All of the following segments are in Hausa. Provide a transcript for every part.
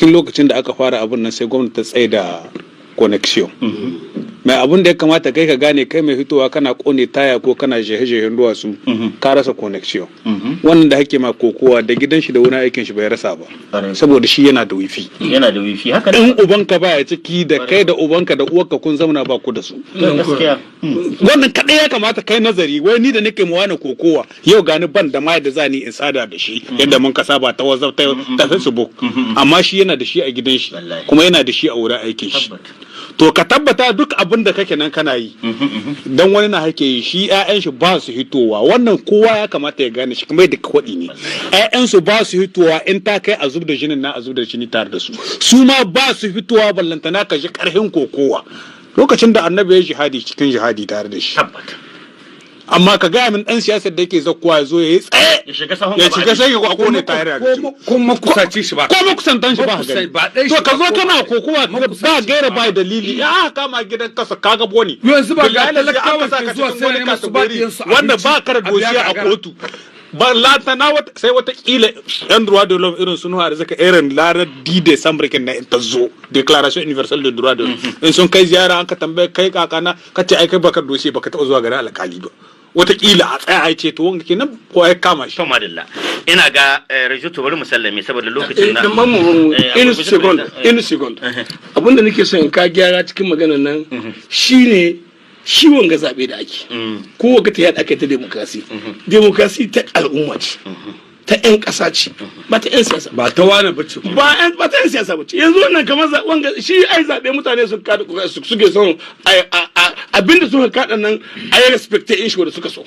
Cikin lokacin da aka fara abun nan, sai gwamnati ta tsaye da connection. Mai abun da ya kamata kai ka gane, kai mai fitowa kana kone taya ko kana jehe-jehen duwatsu, ka rasa connection. Wannan da hake ma kokowa, da gidan shi da wurin aikin shi bai rasa ba, saboda shi yana da wifi. Yana da wifi, haka ne. In ubanka baya ciki, da kai da ubanka da uwarka kun zauna ba ku da su. Gaskiya. Wannan kaɗai ya kamata kai nazari: wai ni da nake mu wani kokowa yau, gani ban da ma da za ni in sada da shi yadda mun ka saba ta WhatsApp, ta Facebook, amma shi yana da shi a gidan shi, kuma yana da shi a wurin aikin shi. To ka tabbata duk abin da kake nan kana yi dan wani na hake yi, shi ƴaƴan shi ba su hitowa. Wannan kowa ya kamata ya gane shi, kamar yadda ka kwaɗi ne, ƴaƴan su ba su hitowa. In ta kai a zub da jinin na, a zub da jini tare da su, su ma ba su fitowa. Ballantana ka ji karhin kokowa lokacin da Annabi ya jihadi, cikin jihadi tare da shi. Amma ka gaya min dan siyasar da yake zakkuwa ya zo ya yi tsaye, ya shiga sahun ya gaba. Shiga sai ko ne tare da shi. Ko makusaci shi ba. Ko makusantan shi ba gani. Ba ɗan to shi ka ba, zo ko kana kokowa ba gaira ba dalili, ya aka kama gidan kasa, kaga boni. Yanzu ba ga Billahi lazi talakawa aka saka ke zuwa cikin sai wani neman su ba category ɗiyansu wanda abinci, ba ka da a biya dossier a gagara. kotu ba lantana wata, sai wata kila yan droit de l'homme irin sun da suka irin larar 10 December kin na in ta zo, Déclaration universelle de droit de l'homme, in sun kai ziyara an ka tambaye kai kakana, ka ce ai kai baka dossier, baka taɓa zuwa garin alkali ba, wata kila a tsaya ai ce to wanga kenan ko ai kama shi. To madalla, ina ga Rajuto, bari mu sallame saboda lokacin na Dan mu a in gurguje, second. president. In second, abinda nake son in ka gyara cikin maganar nan shine shi wanga zabe da ake ko wanga ta yadda aka yi ta demokrasi, demokrasi ta al'umma ce, ta 'yan ƙasa ce, ba ta 'yan siyasa. Ba ta wani bace. Ba yan ba ta 'yan siyasa ba ce. Yanzu wannan kamar wanga shi ai zabe mutane sun kada ƙuri'a, suke son abinda suka kada nan a yi respect in shi wanda suka so,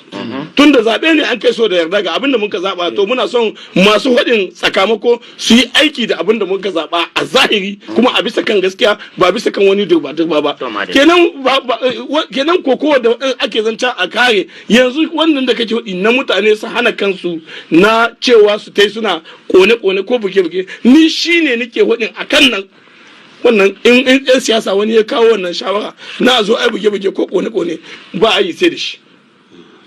tunda zabe ne an kai so da yarda ga abinda muka zaba. To muna son masu faɗin sakamako su yi aiki da abinda muka zaba a zahiri, kuma a bisa kan gaskiya, ba bisa kan wani durba durba ba. To, madalla. Kenan kenan kokowa da ake zancen a kare yanzu, wannan da kake faɗi na mutane su hana kansu na cewa su tai suna kone kone ko buge buge, ni shine nake faɗin akan nan. Wannan in yan siyasa wani ya kawo wannan shawara na a zo ai buge buge ko kone kone, ba a yi sai da shi.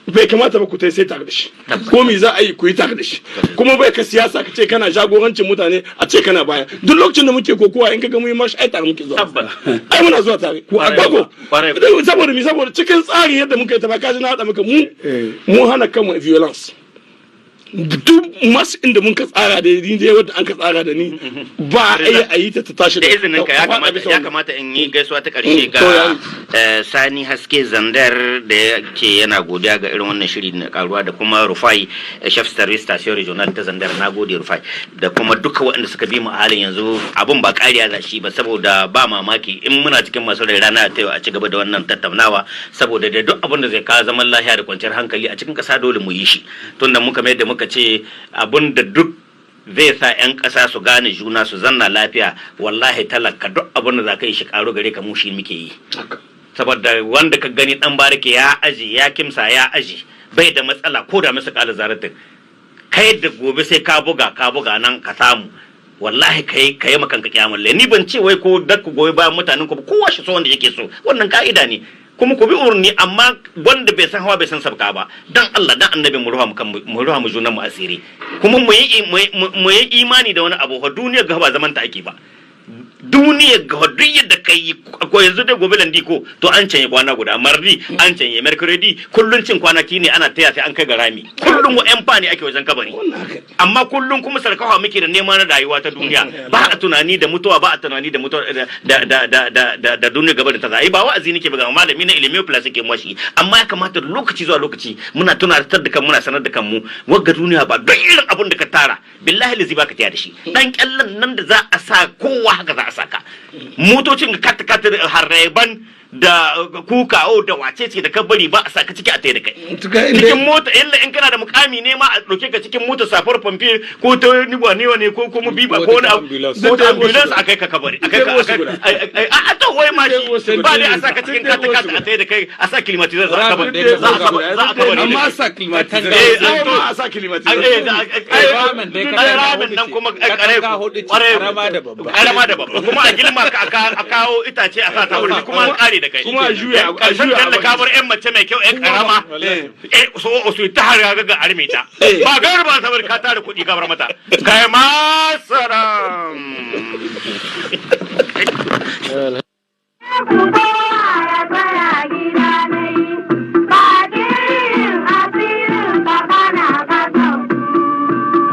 Bai kamata ba ku tai sai tare da shi. Ko me za a yi, ku yi tare da shi. Kuma bai ka siyasa ka ce kana jagorancin mutane, a ce kana baya. Duk lokacin da muke kokowa, in ka ga mu yi marche, ai tare muke zuwa. Ai muna zuwa tare ko. Saboda mi? Saboda cikin tsari yadda muka yi ta ba kaji na haɗa muka mu mun hana kanmu violence. Duk masu inda mun ka tsara da ni dai, wanda an ka tsara da ni, ba a yi a yi ta ta tashi. Da izinin ka, ya ta faɗa kamata bisa ya wannan. Kamata in yi gaisuwa ta karshe To, ga Sani Haske Zandar da yake yana godiya ga irin wannan shiri na karuwa, da kuma Rufai, chef service station regional ta Zandar. Na gode Rufai, da kuma duka waɗanda suka bi mu a halin yanzu. Abun ba kariya za shi ba, saboda ba mamaki in muna cikin masu rai rana ta yau a ci gaba da wannan tattaunawa, saboda da duk abin da zai kawo zaman lafiya da kwanciyar hankali a cikin ƙasa, dole mu yi shi. Tunda muka mai da muka ce abin da duk zai sa 'yan ƙasa su gane juna, su zanna lafiya, wallahi talaka duk abin da za ka yi shi karo gare ka, mu shi muke yi. Saboda wanda ka gani dan barake ya aji, ya kimsa, ya aji, bai da matsala ko da masa kala zaratin kai da gobe sai ka buga, ka buga nan ka samu. Wallahi kai kai makanka kiyamul. Ni ban ce wai ko da ku goyi bayan mutanen ku ba, kowa shi so wanda yake so, wannan ka'ida ne, kuma ku bi umarni. Amma wanda bai san hawa bai san sabka ba. Dan Allah dan Annabi, mu ruha mu kan mu ruha mu junan mu asiri, kuma mu yi imani da wani abu. Fa duniyar ga ba zaman ta ake ba. Duniyar ga duk yadda kai yi ko yanzu dai, gobe lundi ko to an canye kwana guda, mardi an canye, mercredi, kullun cin kwanaki ne ana taya sai an kai ga rami. Kullun wa yan ne ake wajen kabari. Wannan haka ne. Amma kullum kuma sarkawa muke da neman na rayuwa ta duniya. Ba a tunani da mutuwa, ba a tunani da mutuwa da duniya gaba da ta zai. Ba wa'azi nake ba, ga malami na ilimi plus ke mashi, amma ya kamata lokaci zuwa lokaci muna tunatar da kan muna sanar da kanmu wagga duniya ba don irin abun da ka tara, billahi lazi baka taya da shi. Dan kyallan nan da za a sa kowa, haka za a saka motocin kata kata harreban da kuka o da wace ce da ka bari, ba a saka ciki a taya da kai Tuka inda- cikin mota, illa in kana da mukami ne ma a ɗauke ka cikin mota safar famfe ko ta ni ba ne wane ko kuma biba ko wani abu ambulance. ko ta ambulance a kai ka kabari, a kai ka a to wai ma shi ba dai a saka cikin kata kata a taya da kai, a sa climatiseur, za a kabari, za a kabari. Amma sa climatiseur. Eh, Ko ma a sa climatiseur. Ramin dai ai ramin nan kuma kare katanga hudu ce, kware karama da babba. Karama da babba, kuma a girma ka, a kawo itace a sa ta wurin, kuma an kare kare da kai. Kuma a juya a Karshen juya a talla ka bari. bar yan mace mai kyau yan karama. Eh. Eh, so su ta har ga arme ta. Eh. Ba gar ba saboda ka tara kuɗi ka bar mata. Kai masaram. Ku